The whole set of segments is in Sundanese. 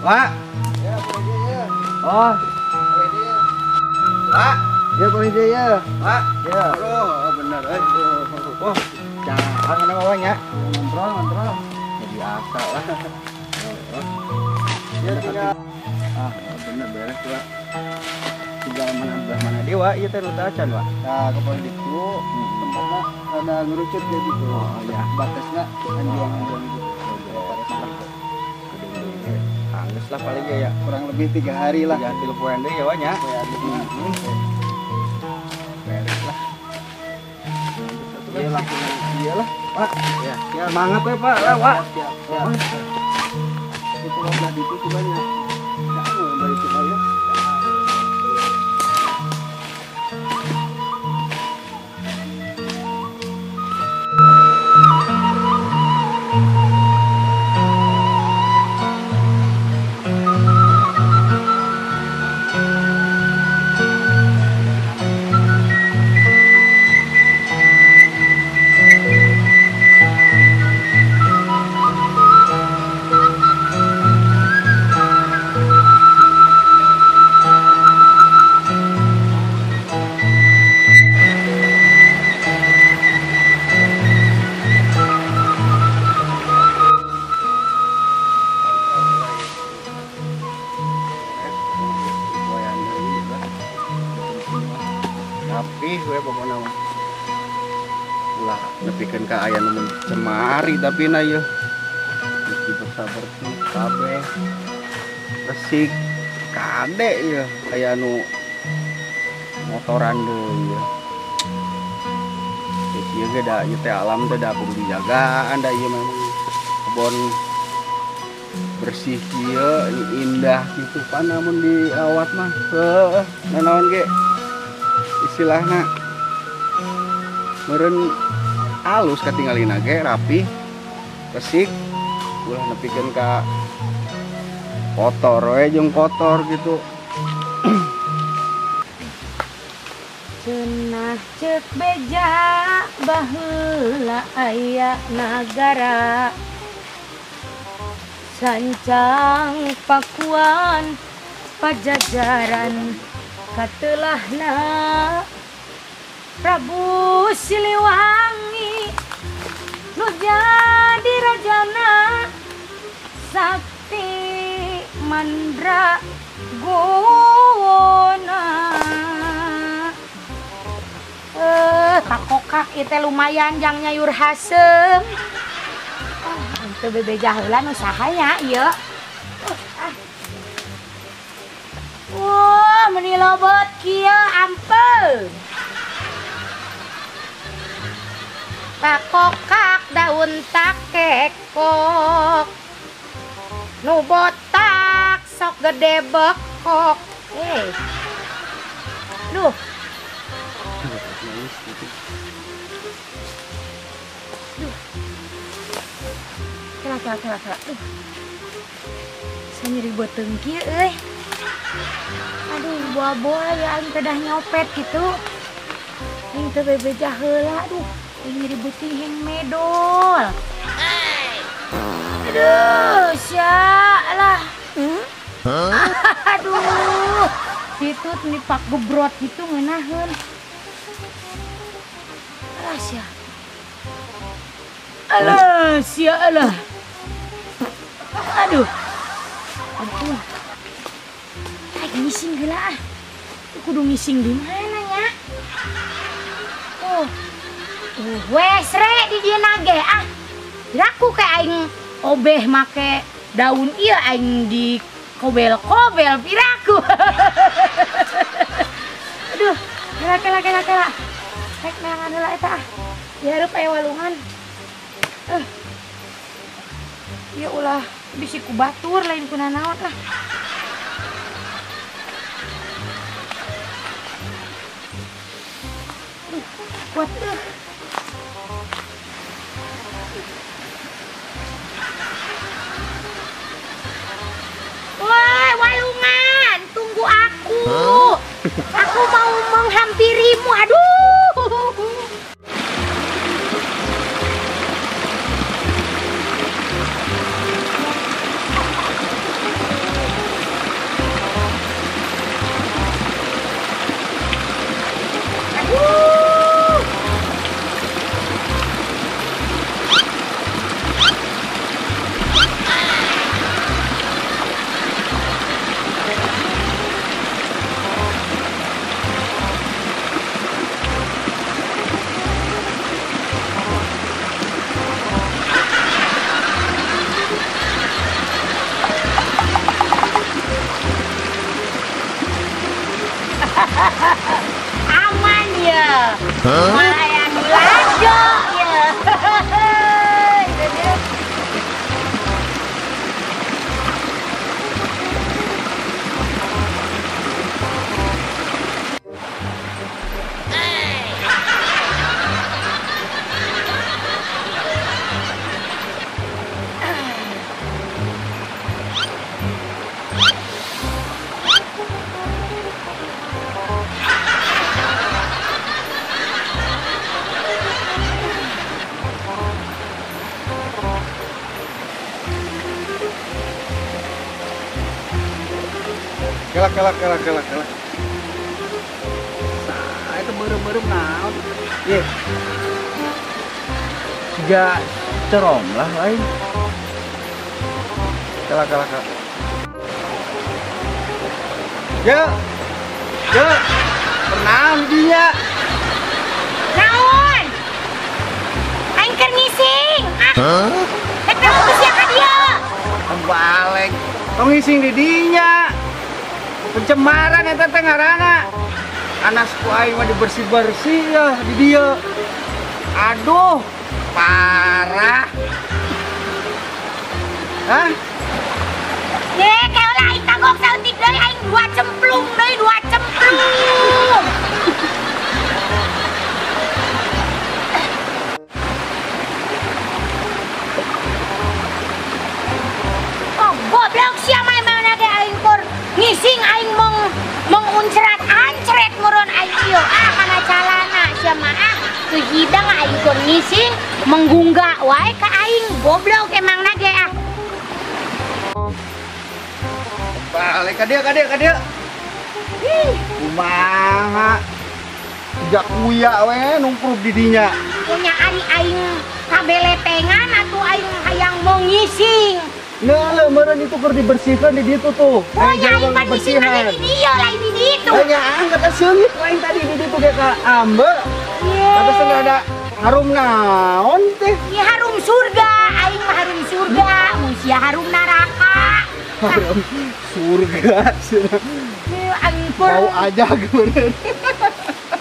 Pak. Ya, boleh ya. Oh. Boleh dia. Pak. Ya, boleh dia ya. Pak. Ya. Oh, benar euy. Wah, jangan kana bawahnya. Ngontrol, ngontrol. Ya biasa lah. Ya tinggal. Ah, bener beres, Pak. Tinggal mana belah mana dewa ieu teh nu acan, Pak. Nah, ke poin itu tempatnya ada ngerucut kayak gitu. Oh, ya. Batasnya anjuang-anjuang gitu. Angges lah paling ya. Kurang lebih 3 hari lah. 3 telepon deh ya, Wak nya. Beres lah. Iya langsung iyalah, Pak. Ya, siap. Semangat ya, Pak. Lah, Pak. Siap, siap. Itu belah itu tuh banyak. Jangan dari itu ya. Rapih we pokona mah. Ulah nepikeun ka aya nu cemari tapi na ieu. Geus dibersih-bersih kabeh. Resik kade ieu aya nu motoran deui ieu. Geus ieu ge da ieu teh alam teh da kudu dijagaan da ieu memang kebon bersih kieu indah kitu pan namun dirawat mah heuh nanaon ge istilahna meureun alus katingalina ge rapi resik ulah nepikeun ka kotor we jeung kotor gitu. Cenah ceuk beja baheula aya nagara sancang Pakuan Pajajaran katelahna Prabu Siliwangi nu jadi rajana sakti mandra guna. Takokak itu lumayan jang nyayur hasem. Itu bebeja heula nu saha nya ieu. Wah, meni lobot kieu ampun. Takokak daun takekok. Nu botak sok gede bekok. Duh. Duh. Kela kela kela kela. Duh. Saya nyeri beuteung kieu euy. Aduh, boa-boa ya aing teh dah nyopet gitu. Aing teh bebeja heula, aduh, aing nyeri beuteung yang medol. Aduh, sia lah. Aduh, itu nipak gebrot gitu ngeunaheun. Alah sia. Alah sia alah. Aduh. Aduh. Aing ngising heula ah. Kudu ngising di mana nya? Oh. Wes re di dieu nage ah. Diraku kayak aing obeh make daun ieu aing di kobel-kobel piraku. Aduh, kela kela kela kela. Rek neangan heula eta ah. Dihareup aya walungan. Ieu ulah bisi ku batur lain ku nanaon lah. Kuat euy. Woi, walungan, tunggu aku. Aku mau menghampirimu. Aduh. Malah aya nu lado ye. Kelak kelak kelak kelak kelak. Nah, itu beureum-beureum naon? Ye. Siga cerom lah lain. Kelak kelak kelak. Ya. Ya. Pernah dia. Naon? Aing keur ngising. Ah. Eta geus sia ka dieu. Balik. Tong ngising di dinya. Pencemaran eta teh ngaranna. Anas ku aing mah dibersih-bersih ya di dieu. Aduh, parah. Hah? Ye, kaula aing tagok saeutik deui aing dua cemplung deui, dua cemplung. Oh, goblok sia mah mana ge aing kur ngising aing menguncrat ancret meureun aing ieu ah kana calana sia mah ah teu hidang aing kur ngising menggungga wae ka aing goblok emangna ge ah. Balik ka dieu ka dieu ka dieu. Ih, kumaha? Siga kuya we nungkrub di dinya. Punya ari aing kabeletengan atuh aing hayang mau ngising. Nah, meureun itu keur dibersihkan di ditu tuh. Oh, nya aing mah ngising di dieu lain di ditu. Nya angkat seungit aing tadi di ditu ge ka ambe. Kata cenah ada harum naon teh? Ieu harum surga, aing mah harum surga, mun sia harum neraka. Harum surga cenah. Ieu aing keur bau aja meureun.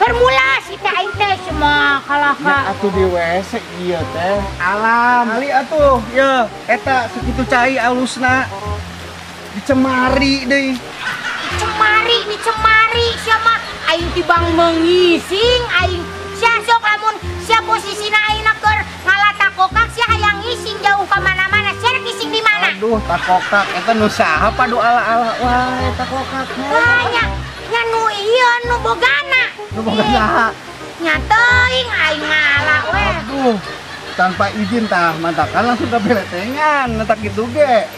Keur mulas teh aing teh semua kalah ka. Ya atuh di WC ieu teh alam. Ali atuh ye eta sakitu cai alusna dicemari deui. Dicemari, dicemari sia mah aing tibang mengising aing sia sok lamun sia posisina aing keur ngalatakokak sia hayang ngising jauh ka mana-mana sia rek ngising di mana? Aduh takokak eta nu saha padu ala-ala wae takokak. Nya nya nu ieu nu bogana. Nu boga saha? Nya teuing aing ngala we. Aduh, tanpa izin tah mantakan langsung ka beletengan, letak kitu ge.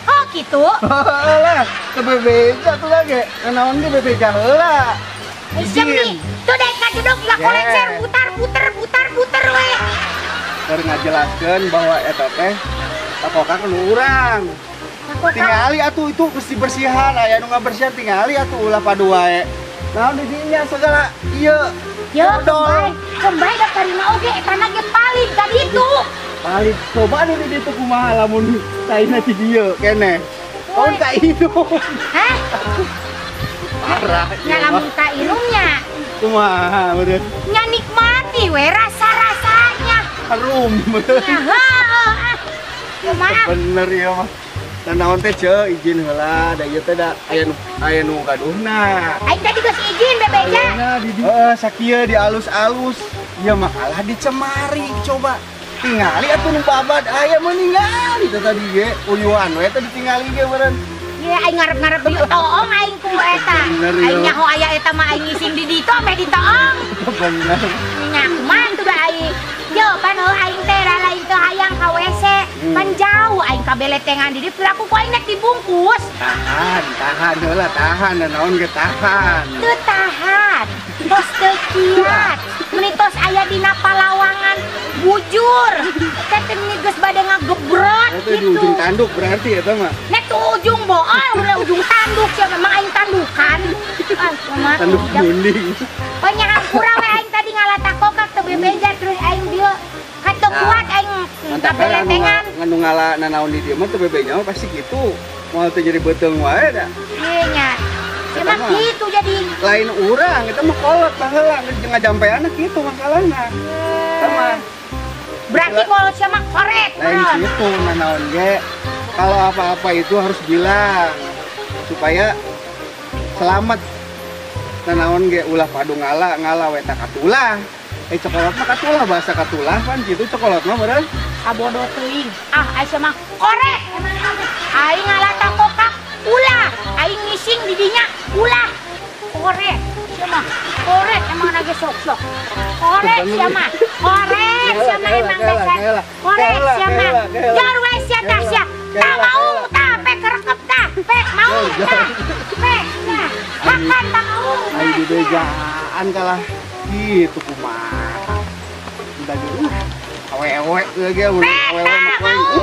Oh kitu? Heeh lah, teu bebeja tuh ge. Naon ge bebeja heula. Izin nih, tuh dek kaduduk lah kolecer putar puter putar puter we. Keur ngajelaskeun bahwa eta teh takokak nu urang. Tingali atuh itu geus dibersihan, aya nu ngabersihan tingali atuh ulah padu wae. Naon di dinya segala ieu. Ya, kembali, kembali da karina oge etana ge paling ka ditu. Paling coba nu di ditu kumaha lamun caina di dieu keneh. Mun ka inum. Hah? Parah. Nya lamun ka inumnya. Kumaha meureun? Nya nikmati we rasa-rasanya. Harum meureun. Heeh. Ah. Kumaha? Bener ieu mah. Naon teh ceu izin heula da ieu teh da aya nu gaduhna. Aing tadi geus izin bebeja. Heeh, sakieu dialus-alus. Ieu mah kalah dicemari coba. Tingali atuh nu babad aya mah ningali teh tadi ge. Uyuhan we teh ditingali ge meureun. Ye aing ngarep-ngarep di toong aing ku eta. Aing nyaho aya eta mah aing ngising di ditu meh di toong. Bener. Nya kumaha tuh da aing. Yo pan heuh aing teh lain teu hayang ka WC. Pan jauh aing ka beletengan di dieu piraku ku aing nek dibungkus. Tahan, tahan heula tahan da naon ge tahan. Teu tahan. Tos teu kiat. Meni tos aya dina palawangan bujur. Teh teh meni geus bade ngagebrot Itu di gitu. ujung tanduk berarti eta mah. Nek tuh ujung bool, udah ujung tanduk sia memang aing tandukan. Ah, kumaha Tanduk guling. Oh nya hampura we aing tadi ngalatakokak teu bebeja terus aing dieu Kata kuat aing kabeletengan. Nganu ngala nanaon di dieu mah teu bebeja mah pasti gitu. Moal teu jadi beuteung wae da. Ieu nya. Emang gitu jadi. Lain urang eta mah kolot baheula geus ngajampeanna kitu masalahna. Sama. Berarti kolot sama koret. Lain kitu nanaon ge. Kalau apa-apa itu harus bilang supaya selamat. Nanaon ge ulah padu ngala ngala we ta katulah. Cokolot mah katulah bahasa katulah kan gitu cokolot mah beureun. Sabodo teuing. Ah ai mah korek emang aing ngala tangkokak ulah aing ngising di dinya ulah korek sia mah korek emang lagi sok-sok korek sia mah korek sia mah emang dasar korek sia mah jor we sia tah sia tah maung tah pe kerekep tah pe maung tah pe tah makan tah maung aing dibejaan kalah gitu kumaha udah gitu awewe ge awewe mah.